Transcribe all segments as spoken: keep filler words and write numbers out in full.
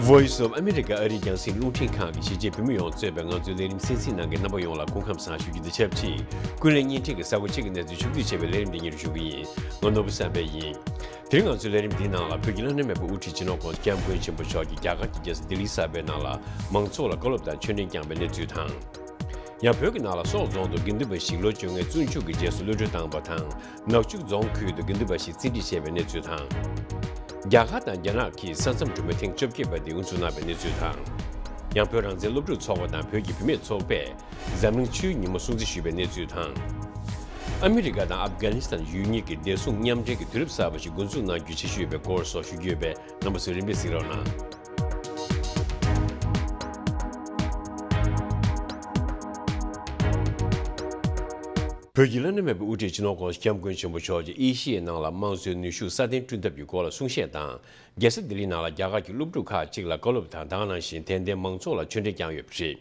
Voice of America ཨ་རིའི་རྒྱང་སྲིང་རླུང་འཕྲིན་ཁང་གིས་གཞིས་བྱེས་བོད་མི་ཡོངས་གཙོས་པའི་ང་ཚོའི་ལས་རིམ་གསན་གཟིགས་གནང་མཁན་རྣམ་པ་ཡོངས་ལ་སྐུ་ཁམས་བཟང་ཞུ་རྒྱུ་དང་ཆབས་ཅིག་ཀུན་གླེང་བརྙན་འཕྲིན་གྱི་གསར་འགོད་ཅིག་གི་གནས་ཚུལ་ཕྱོགས་བསྡུས་བྱས་པའི་ལས་རིམ་འདི་སྙན་སྒྲོན་ཞུ་གི་ཡིན། ང་ནོར་བུ་བསམ་འཕེལ་ཡིན། དེ་རིང་ང་ཚོའི་ལས་རིམ་འདིའི་ནང་ལ་བོད་ཀྱི་བླ་ན་མེད་པའི་དབུ་ཁྲིད་སྤྱི་ནོར་༸གོང་ས་༸སྐྱབས་མགོན་ཆེན་པོ་མཆོག་གིས་རྒྱ་གར་གྱི་རྒྱལ་ས་ལྡི་ལིའི་གསར་པའི་ནང་ལ་མང་ཚོགས་ལ་བཀའ་སློབ་དང་ཆོས་འབྲེལ་བསྐྱངས་པའི་གནས་ཚུལ་དང་། ཡང་བོད་ཀྱི་ནང་ལ་སོག་རྫོང་དུ་དགེ་འདུན་པ་ཞིག་ལོ་བཅོ་ལྔའི་བཙུན་ཆུང་གི་རྗེས་སུ་གློད་གྲོལ་བཏང་བ་དང་། ནག་ཆུ་རྫོང་ཁུལ་དུ་དགེ་འདུན་པ་ཞིག་བཙན་ཁྲིད་བྱས་པའི་གནས་ཚུལ་དང་། རྒྱ་གར་དང་རྒྱ་ནག་གིས་ས་མཚམས་གྲོང་མི་ཐེངས་བཅོ་བརྒྱད་པ་དེ་དབུ་འཛུགས་གནང་བའི་གནས་ཚུལ་དང་། ཡང་བོད་རང་བཙན་སློབ་ཕྲུག་ཚོགས་པ་དང་བོད་ཀྱི་བུད་མེད་ཚོགས་པས་འཛམ་གླིང་ཆུའི་ཉིན་མོ་སྲུང་བརྩི་ཞུས་པའི་གནས་ཚུལ་དང་། ཨ་མི་རི་ཀ་དང་ཨབ་གྷ་ནི་སི་ཐན་ཡུལ་གཉིས་ཀྱི་བདེ་སྲུང་མཉམ་འབྲེལ་གྱི་དུས་རབས་གསར་པ་ཞིག་འགོ་འཛུགས་གནང་རྒྱུའི་འཆར་གཞི་ཡོད་པའི་སྐོར་སོགས་ཞུ་རྒྱུ་ཡོད་པས། རྣམ་པ་ཚོས་རིམ་པས་གཟིགས་རོགས་གནང་། བོད་ཀྱི་བླ་ན་མེད་པའི་དབུ་ཁྲིད་སྤྱི་ནོར་༸གོང་ས་༸སྐྱབས་མགོན་ཆེན་པོ་མཆོག་གིས་ཨེ་ཤི་ཡའི་ནང་ལ་དམངས་གཙོའི་ནུས་ཤུགས་སྲ་བརྟན་བསྐྲུན་ཐབས་ཀྱི་སྐོར་ལ་གསུང་བཤད་དང་། རྒྱལ་ས་ལྡི་ལིའི་ནང་ལ་རྒྱ་གར་གྱི་སློབ་ཕྲུག་ཁག་ཅིག་ལ་བཀའ་སློབ་དང་། དེ་ག་ནང་བཞིན་དད་ལྡན་མང་ཚོགས་ལ་ཆོས་འབྲེལ་བསྐྱངས་ཡོད་པ་རེད།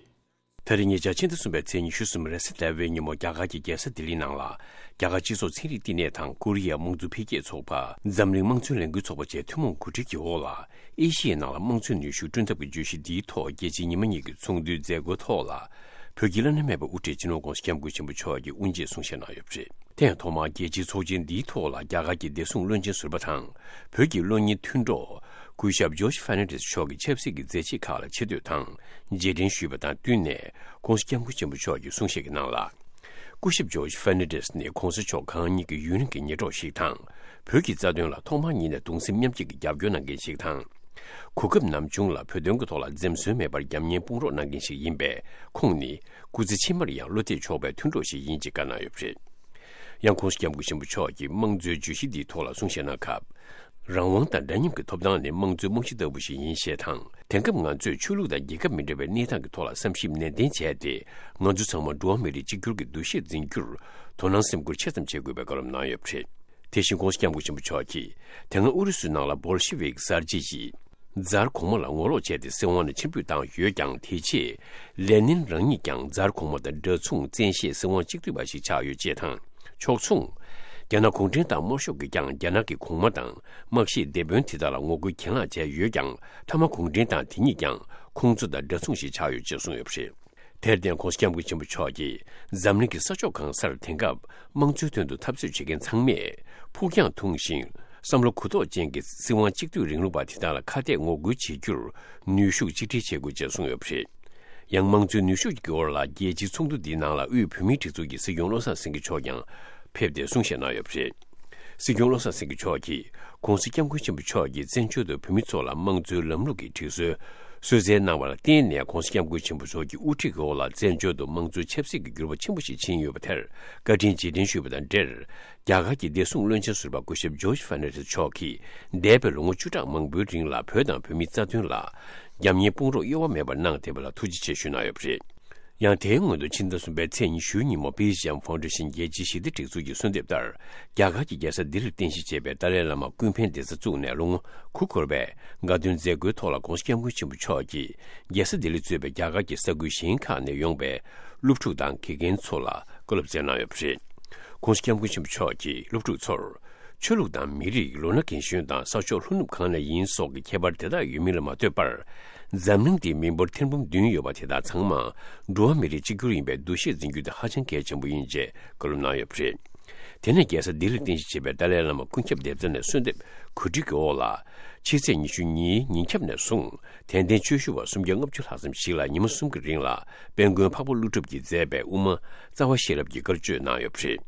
ད་རེས་ཉེ་ཆར་ཕྱི་ཟླ་གསུམ་པའི་ཚེས་ཉི་ཤུ་གསུམ་རེས་གཟའ་ཟླ་བའི་ཉིན་མོ་རྒྱ་གར་གྱི་རྒྱལ་ས་ལྡི་ལི་ནང་ལ། རྒྱ་གར་སྤྱི་ཚོགས་ཚན་རིག་བསྟི་གནས་དང་ཀོ་རི་ཡའི་དམངས་གཙོ་འཕེལ་རྒྱས་ཚོགས་པ། འཛམ་གླིང་དམངས་གཙོའི་ལས་འགུལ་ཚོགས་པ་བཅས་ཐུན་མོང་གོ་སྒྲིག་གི་འོག་ལ། ཨེ་ཤི་ཡའི་ནང་ལ་དམངས་གཙོའི་ནུས་ཤུགས་བསྐྲུན་ཐབས་ཀྱི་བརྗོད་གཞི་འདིའི་ཐོག་རྒྱལ་སྤྱིའི་ཉི་མ་གཉིས་ཀྱི་ཚོགས་འདུའི་མཛད་སྒོའི་ཐོག་ལ། བོད་ཀྱི་བླ་ན་མེད་པའི་དབུ་ཁྲིད་སྤྱི་ནོར་༸གོང་ས་༸སྐྱབས་མགོན་ཆེན་པོ་མཆོག་གིས་དབུ་འབྱེད་གསུང་བཤད་གནང་ཡོད་པ་རེད། དེ་ཡང་ཐོག་མར་རྒྱལ་སྤྱིའི་ཚོགས་ཆེན་འདིའི་ཐོག་ལ་རྒྱ་གར་གྱི་བདེ་སྲུང་བློན་ཆེན་ཟུར་པ་དང་། བོད་ཀྱི་བློན་རྙིང་མཐུན་གྲོགས། སྐུ་ཞབས་ཇོརྗ་ཧྥར་ནན་ཌེས་མཆོག་གིས་ཆབ་སྲིད་ཀྱི་མཛད་རྗེས་ཁག་ལ་ཆེ་བསྟོད་དང་། རྗེས་དྲན་ཞུས་པ་དང་བསྟུན་ནས། ༸གོང་ས་༸སྐྱབས་མགོན་ཆེན་པོ་མཆོག་གིས་གསུང་བཤད་ཀྱི་ནང་ལ། སྐུ་ཞབས་ཇོརྗ་ཧྥར་ནན་ཌེས་ནི་༸གོང་ས་མཆོག་གང་ཉིད་ཀྱི་ཡུན་རིང་གི་ཉེ་གྲོགས་ཤིག་དང་། བོད་ཀྱི་རྩ་དོན་ལ་ཐོག་མ་ཉིད་ནས་གདུང་སེམས་མཉམ་སྐྱེད་ཀྱི་རྒྱབ་སྐྱོར་གནང་མཁན་ཞིག་དང་། གོ་སྐབས་ནམ་བྱུང་ལ་བོད་དོན་གྱི་ཐོག་ལ་འཛེམ་ཟོན་མེད་པར་རྒྱབ་གཉེར་དཔུང་རོགས་གནང་མཁན་ཞིག་ཡིན་པས། ཁོང་ནི་སྐུ་ཚེ་ཕྱི་མར་ཡང་བློ་གཏད་ཆོག་པའི་མཐུན་གྲོགས་ཤིག་ཡིན་ཅེས་བཀའ་གནང་ཡོད་པ་རེད། ཡང་༸གོང་ས་༸སྐྱབས་མགོན་ཆེན་པོ་མཆོག་གིས་དམངས་གཙོའི་བརྗོད་གཞི་འདིའི་ཐོག་ལ་གསུང་བཤད་གནང་སྐབས། རང་དབང་དང་འདྲ་མཉམ་གྱི་ཐོབ་ཐང་ནི་དམངས་གཙོའི་རྨང་གཞི་ལྟ་བུ་ཞིག་ཡིན་ཞེས་དང་། དེང་སྐབས་ང་ཚོས་ཆོས་ལུགས་དང་རྒྱལ་ཁབ་མི་འདྲ་བའི་གནས་སྟངས་ཀྱི་ཐོག་ལ་བསམ་ཞིབ་ནན་ཏན་བྱས་ཏེ། ང་ཚོ་ཚང་མ་འགྲོ་བ་མི་རིགས་གཅིག་གྱུར་གྱི་འདུ་ཤེས་འཛིན་རྒྱུར་དོ་སྣང་སེམས་ཁུར་ཆེ་ཙམ་བྱེད་དགོས་པའི་བཀའ་སློབ་གནང་ཡོད་པ་རེད། དེ་བཞིན་༸གོང་ས་༸སྐྱབས་མགོན་ཆེན་པོ་མཆོག་གིས། དེ་སྔ་ཨུ་རུ་སུའི་ནང་ལ་བོལ་ཤི་ཝིག་གསར་བརྗེ་ཡིས། ཛར་གོང་མ་ལ་ངོ་ལོག་བྱས་ཏེ་སྲིད་དབང་ནས་ཕྱིར་འབུད་བཏང་ཡོད་ཀྱང་། དེ་རྗེས་ལེ་ནིན་རང་ཉིད་ཀྱང་ཛར་གོང་མ་དང་འདྲ་མཚུངས་བཙན་ཤེད་སྲིད་དབང་གཅིག་སྡུད་པ་ཞིག་ཆགས་ཡོད་ཅེས་དང་། ཕྱོགས་མཚུངས། རྒྱ་ནག་གུང་ཁྲན་ཏང་དམར་ཤོག་གིས་ཀྱང་རྒྱ་ནག་གི་གོང་མ་དང་དམག་བཤད་སྡེ་དཔོན་དེ་དག་ལ་ངོ་རྒོལ་གྱེན་ལངས་བྱས་ཡོད་ཀྱང་། མཐའ་མ་གུང་ཁྲན་ཏང་དེ་ཉིད་ཀྱང་ཁོང་ཚོ་དང་འདྲ་མཚུངས་ཤིག་ཆགས་ཡོད་ཅེས་གསུངས་ཡོད་པ་རེད། དེར་བརྟེན་༸གོང་ས་༸སྐྱབས་མགོན་ཆེན་པོ་མཆོག་གིས་འཛམ་གླིང་གི་ས་ཕྱོགས་གང་སར་དེང་སྐབས་དམངས་གཙོའི་དོན་དུ་འཐབ་རྩོད་བྱེད་མཁན་ཚང་མས་ཕུགས་རྒྱང་ཐུང་ཞིང་བསམ་བློ་གུ་དོག་ཅན་གྱི་སྲིད་དབང་གཅིག་སྡུད་རིང་ལུགས་པ་དེ་དག་ལ་ཁ་གཏད་ངོ་རྒོལ་བྱེད་རྒྱུར་ནུས་ཤུགས་གཅིག་སྒྲིལ་བྱེད་དགོས་ཅེས་གསུངས་ཡོད་པ་རེད། ཡང་དམངས་གཙོའི་ནུས་ཤུགས་ཀྱི་འོག་ལ་རྒྱལ་སྤྱིའི་ཚོགས་འདུ་འདིའི་ནང་ལ་དབུས་བོད་མིའི་སྒྲིག་འཛུགས་ཀྱི་སྲིད་སྐྱོང་བློ་བཟང་སེང་གེ་མཆོག་ཀྱང་ཕེབས་ཏེ་གསུང་བཤད་གནང་ཡོད་པ་རེད། སྲིད་སྐྱོང་བློ་བཟང་སེང་གེ་མཆོག་གིས་༸གོང་ས་༸སྐྱབས་མགོན་ཆེན་པོ་མཆོག་གིས་བཙན་བྱོལ་དུ་བོད་མི་ཚོ་ལ་དམངས་གཙོའི་ལམ་ལུགས་ཀྱི་སྒྲིག་སྲོལ་གསོལ་སྩལ་གནང་བ་ལ་བརྟེན་ནས། ༸གོང་ས་༸སྐྱབས་མགོན་ཆེན་པོ་མཆོག་གི་དབུ་ཁྲིད་ཀྱི་འོག་ལ་བཙན་བྱོལ་དུ་དམངས་གཙོའི་ཆབ་སྲིད་ཀྱི་འགྱུར་བ་ཆེན་པོ་ཞིག་ཕྱིན་ཡོད་པ་དེར་བཀའ་དྲིན་རྗེས་དྲན་ཞུས་པ་དང་འབྲེལ། རྒྱ་གར་གྱི་བདེ་སྲུང་བློན་ཆེན་ཟུར་པ་སྐུ་ཞབས་ཇོརྗ་ཧྥར་ནན་ཌེས་མཆོག་གིས་འདས་པའི་ལོ་ངོ་བཅུ་ཕྲག་མང་པོའི་རིང་ལ་བོད་དང་བོད་མིའི་རྩ་དོན་ལ་རྒྱབ་གཉེར་དཔུང་རོགས་གཡོ་བ་མེད་པར་གནང་བསྡད་པ་ལ་ཐུགས་རྗེ་ཆེ་ཞུ་གནང་ཡོད་པ་རེད། ཡང་དེའི་སྔོན་དུ་ཕྱི་ཟླ་གསུམ་པའི་ཚེས་ཉི་ཤུའི་ཉིན་མོ་པི་ཤམ་ཕའུན་ཌེ་ཤན་རྒྱལ་སྤྱིའི་ཞི་བདེ་སྒྲིག་འཛུགས་ཀྱི་གསོལ་འདེབས་ལྟར། རྒྱ་གར་གྱི་རྒྱལ་ས་ལྡི་ལིར་རྟེན་གཞི་བྱས་པའི་ཏཱ་ལའི་བླ་མ་ཀུན་ཕན་བདེ་རྩ་བཙུགས་ནས་ལོ་ངོ་དགུ་འཁོར་བའི་དགའ་སྟོན་མཛད་སྒོའི་ཐོག་ལ་༸གོང་ས་༸སྐྱབས་མགོན་ཆེན་པོ་མཆོག་གིས་རྒྱལ་ས་ལྡི་ལི་གཙོས་པའི་རྒྱ་གར་གྱི་ས་ཁུལ་གཞན་ཁག་ནས་ཡོང་པའི་སློབ་ཕྲུག་དང་དགེ་རྒན་ཚོ་ལ་བཀའ་སློབ་སྩལ་གནང་ཡོད་པ་རེད། ༸གོང་ས་༸སྐྱབས་མགོན་ཆེན་པོ་མཆོག་གིས་སློབ་ཕྲུག་ཚོར། ཆོས་ལུགས་དང་མི་རིགས། ལོ་ན་རྒན་གཞོན་དང་ས་ཕྱོགས་ལྷོ་ནུབ་གང་ནས་ཡིན་སོགས་ཀྱི་ཁྱད་པར་དེ་དག་ཡོད་མིན་ལ་མ་ལྟོས་པར། འཛམ་གླིང་འདིའི་མི་འབོར་ཐེར་འབུམ་བདུན་ཡོད་པ་དེ་དག་ཚང་མ་འགྲོ་བ་མི་རིགས་གཅིག་གྱུར་ཡིན་པའི་འདུ་ཤེས་འཛིན་རྒྱུ་དེ་ཧ་ཅང་གལ་ཆེན་པོ་ཡིན་ཅེས་བཀའ་སློབ་གནང་ཡོད་པ་རེད། དེ་ནས་རྒྱལ་ས་ལྡི་ལིར་རྟེན་གཞི་བྱས་པའི་ཏཱ་ལའི་བླ་མ་ཀུན་ཁྱབ་བདེ་རྩ་ནས་གསོལ་འདེབས་གོ་སྒྲིག་གི་འོག་ལ། ཕྱི་ཚེས་ཉི་ཤུ་གཉིས་ཉིན་ཁྱབ་ནས་བཟུང་དད་ལྡན་ཆོས་ཞུ་བ་སུམ་བརྒྱ་ལྔ་བཅུ་ལྷག་ཙམ་ཞིག་ལ་ཉི་མ་གསུམ་གྱི་རིང་ལ་དཔལ་མགོན་འཕགས་པ་ཀླུ་སྒྲུབ་ཀྱིས་མཛད་པའི་དབུ་མ་རྩ་བ་ཤེས་རབ་ཀྱི་བཀའ་ཆོས་གནང་ཡོད་པ་རེད།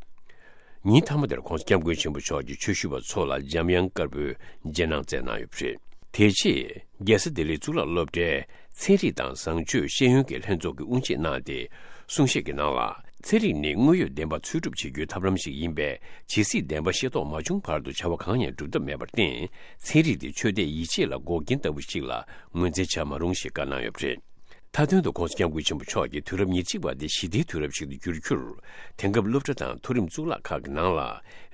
ཉིན་མཐའ་མ་དེར་༸གོང་ས་༸སྐྱབས་མགོན་ཆེན་པོ་མཆོག་གིས་ཆོས་ཞུ་བ་ཚོ་ལ་འཇམ་དབྱངས་དཀར་པོའི་རྗེས་གནང་སྩལ་གནང་ཡོད་པ་རེད། དེ་རྗེས་རྒྱལ་ས་ལྡི་ལིའི་གཙུག་ལག་སློབ་གྲྭའི་ཚན་རིག་དང་བཟང་སྤྱོད་ཤེས་ཡོན་གྱི་ལྷན་ཚོགས་ཀྱི་དབུ་འབྱེད་གནང་སྟེ། གསུང་བཤད་ཀྱི་ནང་ལ། ཚན་རིག་ནི་དངོས་ཡོད་བདེན་པ་འཚོལ་སྒྲུབ་བྱེད་རྒྱུའི་ཐབས་ལམ་ཞིག་ཡིན་པས། ཇི་སྲིད་བདེན་པ་ཤེས་རྟོགས་མ་བྱུང་བར་དུ་བྱ་བ་གང་ཡང་སྒྲུབ་ཐབས་མེད་པར་བརྟེན། ཚན་རིག་དེ་ཆོས་དད་ཡིད་ཆེས་ལ་འགོག་རྐྱེན་ལྟ་བུ་ཞིག་ལ་ངོས་འཛིན་བྱ་མ་རུང་ཞེས་བཀའ་གནང་ཡོད་པ་རེད། མཐའ་དོན་དུ་༸གོང་ས་༸སྐྱབས་མགོན་ཆེན་པོ་མཆོག་གིས་དུས་རབས་ཉེར་གཅིག་པ་འདི་ཞི་བདེའི་དུས་རབས་ཤིག་ཏུ་འགྱུར་རྒྱུར། དེང་སྐབས་སློབ་གྲྭ་དང་མཐོ་རིམ་གཙུག་ལག་ཁག་གི་ནང་ལ།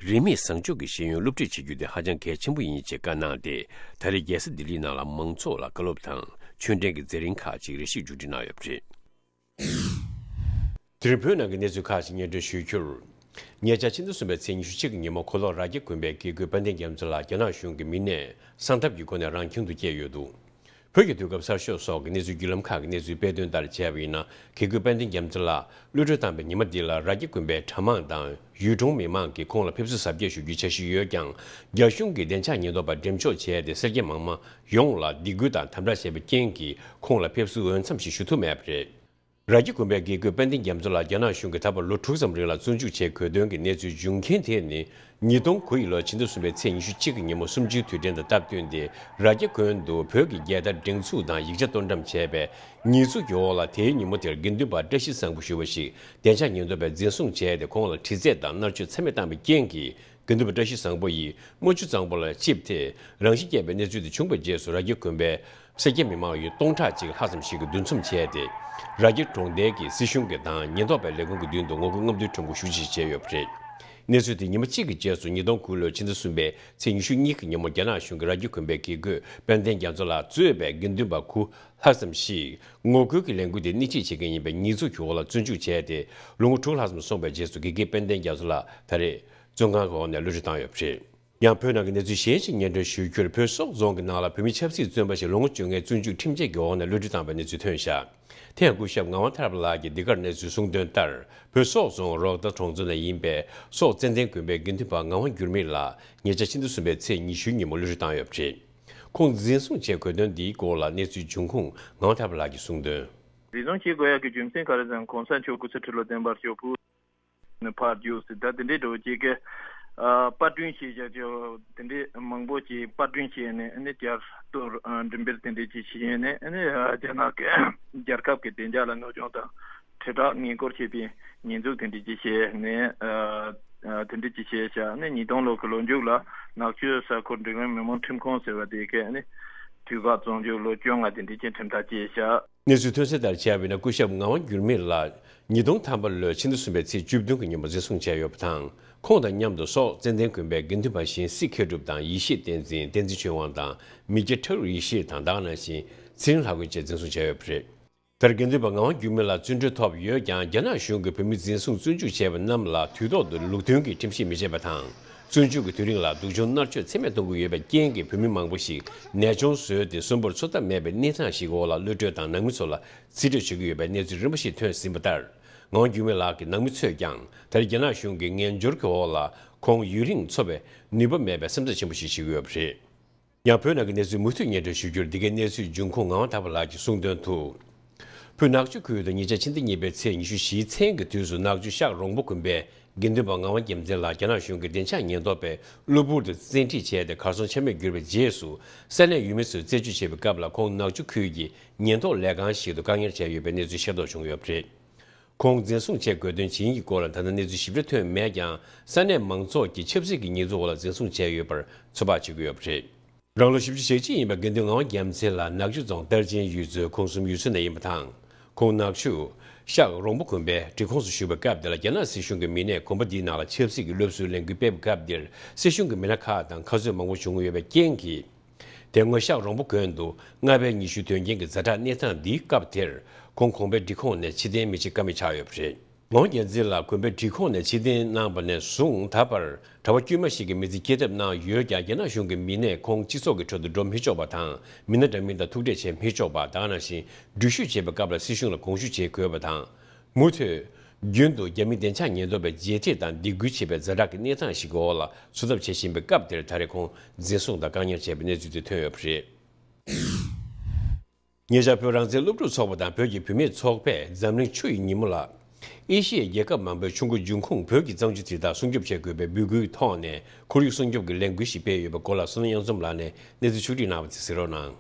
རིས་མེད་བཟང་སྤྱོད་ཀྱི་ཤེས་ཡོན་སློབ་ཁྲིད་བྱེད་རྒྱུ་དེ་ཧ་ཅང་གལ་ཆེན་པོ་ཡིན་ཅེས་བཀའ་གནང་སྟེ། ད་རེས་རྒྱལ་ས་ལྡི་ལིའི་ནང་ལ་མང་ཚོགས་ལ་བཀའ་སློབ་དང་ཆོས་འབྲེལ་གྱི་མཛད་རིམ་ཁག་ཅིག་རེ་ཞིག་མཇུག་སྒྲིལ་གནང་ཡོད་པ་རེད། དེ་རིང་བོད་ནང་གི་གནས་ཚུལ་ཁག་ཅིག་སྙན་སྒྲོན་ཞུ་རྒྱུར། ཉེ་ཆར་ཕྱི་ཟླ་གསུམ་པའི་ཚེས་ཉི་ཤུ་གཅིག་གི་ཉིན་མོ་མགོ་ལོག་རྭ་རྒྱ་དགོན་པའི་དགེ་བསྐོས་དཔལ་ལྡན་རྒྱ་མཚོ་ལགས་རྒྱ་ནག་གཞུང་གི་མི་སྣས་གསང་ཐབས་ཀྱི་སྒོ་ནས་རང་ཁྱིམ་དུ་བསྐྱལ་ཡོད་འདུག་བོད་ཀྱི་དུས་སྐབས་གསར་ཤོག་སོགས་ཀྱི་གནས་ཚུལ་བརྒྱུད་ལམ་ཁག་གི་གནས་ཚུལ་སྤེལ་དོན་ལྟར་བྱས་པ་ཡིན་ན། དགེ་བསྐོས་དཔལ་ལྡན་རྒྱ་མཚོ་ལགས་གློད་གྲོལ་བཏང་པའི་ཉི་མ་འདི་ལ་རྭ་རྒྱ་དགོན་པའི་གྲྭ་མང་དང་ཡུལ་གྲོང་མི་མང་གིས་ཁོང་ལ་ཕེབས་བསུ་གཟབ་རྒྱས་ཞུ་རྒྱུའི་འཆར་གཞི་ཡོད་ཀྱང་། རྒྱ་གཞུང་གིས་བདེ་འཇགས་ཉེན་རྟོག་པ་འགྲེམས་འཇོག་བྱས་ཏེ། སེར་སྐྱ་མང་མང་ཡོངས་ལ་སྡིགས་སྐུལ་དང་དམ་དྲག་བྱས་པའི་རྐྱེན་གྱིས། ཁོང་ལ་ཕེབས་བསུ་འོས་འཚམ་ཞིག་ཞུ་ཐུབ་མེད་པ་རེད། རྭ་རྒྱ་དགོན་པའི་དགེ་བསྐོས་དཔལ་ལྡན་རྒྱ་མཚོ་ལགས་རྒྱ་ནག་གཞུང་གིས་ད་བར་ལོ་དྲུག་ཙམ་རིང་ལ་བཙོན་འཇུག་བྱས་དགོས་དོན་གྱི་གནས་ཚུལ་འབྱུང་རྐྱེན་དེ་ནི། ཉིས་སྟོང་དགུ་ཡི་ལོའི་ཕྱི་ཟླ་གསུམ་པའི་ཚེས་ཉི་ཤུ་གཅིག་གི་ཉིན་མོ་གསུམ་བཅུའི་དུས་དྲན་དང་སྟབས་བསྟུན་ཏེ། རྭ་རྒྱ་དགོན་དུ་བོད་ཀྱི་རྒྱལ་དར་སྒྲེང་འཛུགས་དང་ཡིག་ཆ་གཏོར་བཀྲམ་བྱས་པའི་ཉེས་འཛུགས་ཀྱི་འོག་ལ། དེའི་ཉིན་མོ་དེར་དགེ་འདུན་པ་བཀྲ་ཤིས་བཟང་པོ་ཞུ་བ་ཞིག་བདེ་འཇགས་ཉེན་རྟོག་པས་འཛིན་བཟུང་བྱས་ཏེ། ཁོང་ལ་དྲི་རྩད་དང་མནར་གཅོད་ཚད་མེད་བཏང་བའི་རྐྱེན་གྱིས། དགེ་འདུན་པ་བཀྲ་ཤིས་བཟང་པོ་ཡིས་རྨ་ཆུ་གཙང་པོ་ལ་ཆིབས་ཏེ་རང་ཤི་བསྐྱལ་བའི་གནས་ཚུལ་དེ་བྱུང་བའི་རྗེས་སུ། རྭ་རྒྱ་དགོན་པའི་སེར་སྐྱ་མི་མང་ཡོད་སྟོང་ཕྲག་གཅིག་ལྷག་ཙམ་ཞིག་གིས་འདུ་འཛོམས་བྱས་ཏེ། རྭ་རྒྱ་གྲོང་རྡལ་གྱི་སྲིད་གཞུང་གི་དང་ཉེན་རྟོག་པའི་ལས་ཁུངས་ཀྱི་མདུན་དུ་ངོ་རྒོལ་རྔམ་སྟོན་ཁྲོམ་སྐོར་ཤུགས་ཆེ་བྱས་ཡོད་པ་རེད། གནས་ཚུལ་དེ་ཉི་མ་གཅིག་གི་རྗེས་སུ། ཉིས་སྟོང་དགུ་ལོའི་ཕྱི་ཟླ་གསུམ་པའི་ཚེས་ཉི་ཤུ་གཉིས་ཀྱི་ཉིན་མོ། རྒྱ་ནག་གཞུང་གིས་རྭ་རྒྱ་དགོན་པའི་དགེ་བསྐོས་དཔལ་ལྡན་རྒྱ་མཚོ་ལགས་གཙོས་པའི་དགེ་འདུན་པ་དགུ་ལྷག་ཙམ་ཞིག་ངོ་རྒོལ་གྱི་ལས་འགུལ་དེ་སྣེ་ཁྲིད་བྱེད་མཁན་ཡིན་པའི་ཉེས་འཛུགས་ཀྱི་འོག་ལ་བཙོན་འཇུག་བྱས་ཏེ། ལོ་ངོ་དྲུག་ལྷག་ཙམ་སོང་བའི་རྗེས་སུ། དགེ་བསྐོས་དཔལ་ལྡན་རྒྱ་མཚོ་ལགས་ད་རེས་བཙོན་ཁང་གི་འོག་ནས་གློད་གྲོལ་བཏང་ཡོད་པ་རེད། ཡང་། བོད་ནང་གི་གནས་ཚུལ་གཞན་ཞིག་སྙན་སྒྲོན་ཞུ་རྒྱུར། བོད་སོག་རྫོང་གི་ནང་ལ་བོད་མི་ཆབ་སྲིད་བཙོན་པ་ཞིག་ལོ་ངོ་བཅོ་ལྔའི་བཙོན་འཇུག་ཁྲིམས་ཆད་ཀྱི་འོག་ནས་གློད་གྲོལ་བཏང་བའི་གནས་ཚུལ་ཐོན་བཞག་དེ་ཡང་སྐུ་ཞབས་ངག་དབང་ཐར་པ་ལགས་ཀྱིས་འདི་གར་གནས་ཚུལ་གསུངས་དོན་ལྟར། བོད་སོག་རྫོང་རོག་ད་གྲོང་ཚོ་ནས་ཡིན་པའི་སོག་ཙན་དན་དགོན་པའི་དགེ་འདུན་པ་ངག་དབང་འགྱུར་མེད་ལགས་ཉེ་ཆར་ཕྱི་ཟླ་གསུམ་པའི་ཚེས་ཉི་ཤུའི་ཉིན་མོ་གློད་གྲོལ་བཏང་ཡོད་པ་རེད། ཁོང་འཛིན་བཟུང་བྱེད་དགོས་དོན་འདིའི་སྐོར་ལ་གནས་ཚུལ་འབྱུང་ཁུངས་ངག་དབང་ཐར་པ་ལགས་ཀྱིས་གསུངས་དོན། འཛིན་བཟུང་བྱེད་དགོས་ཡག་གི་རྒྱུ་མཚན་ག་རེ་ཟེར་ན། གོང་ས་མཆོག་སྐུ་ཚེ་ཁྲི་ལོ་བརྟན་པར་ཤོག་བུ་ནས་ཕར་རྒྱུགས་ཟེར། ད་དེ་འདྲའི་འགྲོ་བྱེད་ཀྱི་ཨ་པར་སྐྲུན་བྱེད་ཡག་ཅིག་དེ་འདྲའི་མང་པོ་ཅིག་པར་སྐྲུན་བྱས་ནས། ཨ་ནི་བསྐྱར་གཏོར་ཨ་འགྲེམས་སྤེལ་དེ་འདྲའི་ཅིག་བྱས་ནས། ཨ་ནི་ཨ་རྒྱ་ནག་གི་རྒྱལ་ཁབ་ཀྱི་བདེ་འཇགས་ལ་གནོད་སྐྱོན་དང་དྲིལ་བསྒྲགས་ངན་སྐུལ་བྱེད་པའི་ཉེས་འཛུགས་དེ་འདྲའི་ཅིག་བྱས་ནས། ཨ་ཨ་དེ་འདྲའི་ཅིག་བྱས་བཞག་ཨ་ནི་ཉིས་སྟོང་ལོ་གི་ལོ་མཇུག་ལ་ནག་ཆུ་ས་ཁུལ་འབྲིང་རིམ་མི་དམངས་ཁྲིམས་ཁང་ཟེར་བ་དེ་གའི་ཨ་ནི་དུས་བཀག་བཙོན་འཇུག་ལོ་བཅོ་ལྔ་དེ་འདྲའི་ཅིག་ཁྲིམས་ཐག་བཅད་བཞག་གནས་ཚུལ་ཐོན་གསལ་ལྟར་བྱས་པ་ཡིན་ན། སྐུ་ཞབས་ངག་དབང་འགྱུར་མེད་ལགས་ཉིས་སྟོང་ཐམ་པ་ལོའི་ཕྱི་ཟླ་གསུམ་པའི་ཚེས་བཅུ་བདུན་གྱི་ཉིན་མོ་འཛིན་བཟུང་བྱས་ཡོད་པ་དང་། ཁོང་དང་མཉམ་དུ་སོག་ཙན་དན་དགོན་པའི་དགེ་འདུན་པ་གཞན་སྲིད་མཁས་གྲུབ་དང་། ཡེ་ཤེས་བསྟན་འཛིན། བསྟན་འཛིན་ཆོས་དབང་དང་། མི་སྐྱ་ཁྲ་རུ་ཡེ་ཤེས་དང་། ད་ག་ནང་བཞིན་ཚེ་རིང་ལྷ་མགོན་བཅས་འཛིན་བཟུང་བྱས་ཡོད་པ་རེད། མཐར་དགེ་འདུན་པ་ངག་དབང་འགྱུར་མེད་ལགས་བཙོན་གྲོལ་ཐོབ་ཡོད་ཀྱང་། རྒྱ་ནག་གཞུང་གིས་བོད་མི་འཛིན་བཟུང་བཙོན་འཇུག་བྱས་པ་རྣམས་ལ་དུས་ཐོག་ཏུ་ལུགས་མཐུན་གྱི་ཁྲིམས་ཞིབ་མི་བྱེད་པ་དང་། བཙོན་འཇུག་གི་དུས་རིང་ལ་སྡུག་སྦྱོང་མནར་གཅོད་ཚད་མེད་གཏོང་གི་ཡོད་པའི་རྐྱེན་གྱིས། བོད་མི་མང་པོ་ཞིག་ནད་གཅོང་བཟོས་ཏེ་གསོན་པོར་འཚོ་ཐབས་མེད་པའི་གནས་སྟངས་ཤིག་གི་འོག་ལ་གློད་གྲོལ་དང་ནང་མི་ཚོ་ལ་རྩིས་སྤྲོད་བྱེད་ཀྱི་ཡོད་པའི་གནས་ཚུལ་རིམ་པ་ཞིག་ཐོན་ཟིན་པ་ལྟར། ངག་དབང་འགྱུར་མེད་ལགས་ཀྱི་ནང་མི་ཚོས་ཀྱང་། ད་རེས་རྒྱ་ནག་གཞུང་གིས་ངན་སྦྱོར་གྱི་འོག་ལ་ཁོང་ཡུན་རིང་འཚོ་བའི་ནུས་པ་མེད་པའི་སེམས་འཚབ་ཆེན་པོ་ཞིག་བྱེད་ཀྱི་ཡོད་པ་རེད། ཡང་། བོད་ནང་གི་གནས་ཚུལ་མུ་མཐུད་སྙན་སྒྲོན་ཞུ་རྒྱུར། འདི་གའི་གནས་ཚུལ་འབྱུང་ཁུངས་ངག་དབང་ཐར་པ་ལགས་ཀྱིས་གསུངས་དོན་དུ། བོད་ནག་ཆུ་ཁུལ་དུ་ཉེ་ཆར་ཕྱི་ཟླ་གཉིས་པའི་ཚེས་ཉི་ཤུ་བཞིའི་མཚན་གྱི་དུས་སུ། ནག་ཆུ་ཤག་རོང་པོ་དགོན་པའི་དགེ་འདུན་པ་ངག་དབང་རྒྱལ་མཚན་ལགས་རྒྱ་ནག་གཞུང་གི་བདེ་འཇགས་ཉེན་རྟོག་པས་གློ་བུར་དུ་བཙན་ཁྲིད་བྱས་ཏེ། གར་སོང་ཆ་མེད་གྱུར་བའི་རྗེས་སུ། ས་གནས་ཡུལ་མི་ཚོས་རྩད་གཅོད་བྱེད་པའི་སྐབས་ལ། ཁོང་ནག་ཆུ་ཁུལ་གྱི་ཉེན་རྟོག་ལས་ཁང་ཞིག་ཏུ་བཀག་ཉར་བྱས་ཡོད་པའི་གནས་ཚུལ་ཤེས་རྟོགས་བྱུང་ཡོད་པ་རེད། ཁོང་འཛིན་བཟུང་བྱེད་དགོས་དོན་ཇི་ཡིན་གྱི་སྐོར་ལ་ད་ལྟ་གནས་ཚུལ་ཞིབ་ཕྲ་ཐོན་མེད་ཀྱང་། ས་གནས་མང་ཚོགས་ཀྱིས་ཆབ་སྲིད་ཀྱི་ཉེས་འཛུགས་འོག་ལ་འཛིན་བཟུང་བྱས་ཡོད་པར་ཚོད་དཔག་བྱེད་ཀྱི་ཡོད་པ་རེད། རང་ལོ་བཞི་བཅུ་ཞེ་གཅིག་ཡིན་པའི་དགེ་འདུན་ངག་དབང་རྒྱལ་མཚན་ལགས་ནག་ཆུ་རྫོང་རྟར་ཆེན་ཡུལ་ཚོའི་ཁོངས་གསུམ་ཡུལ་ཚོ་ནས་ཡིན་པ་དང་། ཁོང་ནག་ཆུ་ཤག་རོང་པོ་དགོན་པའི་སྒྲིག་ཁོངས་སུ་བཞུགས་པའི་སྐབས་དེ་ལ། རྒྱ་ནག་སྲིད་གཞུང་གི་མི་སྣས་དགོན་པ་འདིའི་ནང་ལ་ཆབ་སྲིད་ཀྱི་སློབ་གསོའི་ལས་འགུལ་སྤེལ་བའི་སྐབས་དེར། སྲིད་གཞུང་གི་མི་སྣ་ཁག་དང་ཁ་རྩོད་མང་པོ་བྱུང་ཡོད་པའི་རྐྱེན་གྱིས། དེ་སྔོན་ཤག་རོང་པོ་དགོན་དུ་སྔ་ཕྱི་ཉི་ཤུའི་དོན་རྐྱེན་གྱི་ཛ་དྲག་གནས་སྟངས་འདིའི་སྐབས་དེར། ཁོང་དགོན་པའི་སྒྲིག་ཁོངས་ནས་ཕྱིར་འཐེན་མི་བྱེད་ཀ་མེད་ཆགས་ཡོད་པ་རེད། ངག་དབང་རྒྱལ་མཚན་ལགས་དགོན་པའི་སྒྲིག་ཁོངས་ནས་ཕྱིར་འཐེན་གནང་བ་ནས་བཟུང་ད་བར། གྲྭ་པ་དཀྱུས་མ་ཞིག་གིས་མི་ཚེ་སྐྱེལ་ཐབས་གནང་ཡོད་ཀྱང་། རྒྱ་ནག་གཞུང་གི་མི་སྣས་ཁོང་སྤྱི་ཚོགས་ཀྱི་ཁྲོད་དུ་འགྲོ་མི་ཆོག་པ་དང་། མི་སྣ་འདྲ་མིན་དང་ཐུག་འཕྲད་བྱེད་མི་ཆོག་པ། ད་ག་ནང་བཞིན་འགྲུལ་བཞུད་བྱེད་པའི་སྐབས་ལ་སྲིད་གཞུང་ལ་དགོངས་ཞུ་བྱེད་དགོས་པ་དང་། མུ་མཐུད། རྒྱུན་དུ་རྒྱ་མི་བདེ་འཇགས་ཉེན་རྟོག་པས་རྗེས་འདེད་དང་སྡིགས་སྐུལ་བྱེད་པའི་ཛ་དྲག་གི་གནས་སྟངས་ཤིག་གི་འོག་ལ་འཚོ་ཐབས་བྱེད་བཞིན་པའི་སྐབས་དེར། ད་རེས་ཁོང་འཛིན་བཟུང་དང་བཀག་ཉར་བྱས་པའི་གནས་ཚུལ་དེ་ཐོན་ཡོད་པ་རེད། ཉེ་ཆར་བོད་རང་བཙན་སློབ་ཕྲུག་ཚོགས་པ་དང་བོད་ཀྱི་བུད་མེད་ཚོགས་པས་འཛམ་གླིང་ཆུ་ཡི་ཉིན་མོ་ལ། ཨེ་ཤི་ཡའི་རྒྱལ་ཁབ་མང་པོའི་ཆུ་མགོ་འབྱུང་ཁུངས་བོད་ཀྱི་གཙང་ཆུ་དེ་དག་སྲུང་སྐྱོབ་བྱེད་དགོས་པའི་འབོད་སྐུལ་ཐོག་ནས། ཁོར་ཡུག་སྲུང་སྐྱོབ་ཀྱི་ལས་འགུལ་ཞིག་སྤེལ་ཡོད་པའི་སྐོར་ལ། བསོད་ནམས་དབྱངས་འཛོམས་ལགས་ནས་གནས་ཚུལ་ཕྱོགས་སྒྲིག་གནང་བ་དེ་གཟིགས་རོགས་གནང་།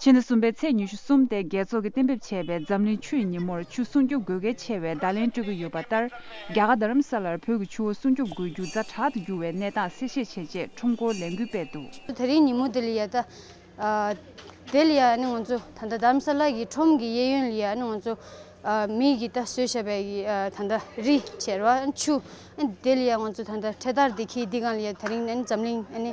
ཕྱི་ཟླ་གསུམ་པའི་ཚེས་ཉི་ཤུ་གསུམ་སྟེ། རྒྱལ་ཚོགས་ཀྱིས་གཏན་འབེབས་བྱས་པའི་འཛམ་གླིང་ཆུ་ཡི་ཉིན་མོར་ཆུ་སྲུང་སྐྱོབ་དགོས་གལ་ཆེ་བའི་བརྡ་ལན་སྤྲོད་ཀྱི་ཡོད་པ་ལྟར། རྒྱ་གར་རྡ་རམ་ས་ལར་བོད་ཀྱི་ཆུ་བོ་སྲུང་སྐྱོབ་དགོས་རྒྱུ་ཛ་དྲག་ཏུ་གྱུར་བའི་གནས་སྟངས་གསལ་བཤད་བྱེད་ཆེད་ཁྲོམ་སྐོར་ལས་འགུལ་སྤེལ་འདུག་དེ་རིང་ཉིན་མོ་འདི་ལ་ཡ་ད། ཨ། དེ་ལ་ཡ་ནི་ང་ཚོ་ད་ལྟ་རྡ་རམ་ས་ལ་གི་ཁྲོམ་གྱི་གཡས་གཡོན་ལ་ཡ་ནི་ང་ཚོ། ཨ། མི་གིས་ད་བཟོས་བཞག་པའི་གི། ཨ། ད་ལྟ་རི་བྱེར་བ་ཆུ། དེ་ལ་ཡ་ང་ཚོ་ད་ལྟ་འཕྲེད་དར་འདི་འཁྱེར། འདི་སྒང་ལ་ཡ་དེ་རིང་ནི་འཛམ་གླིང་ཨ་ནི།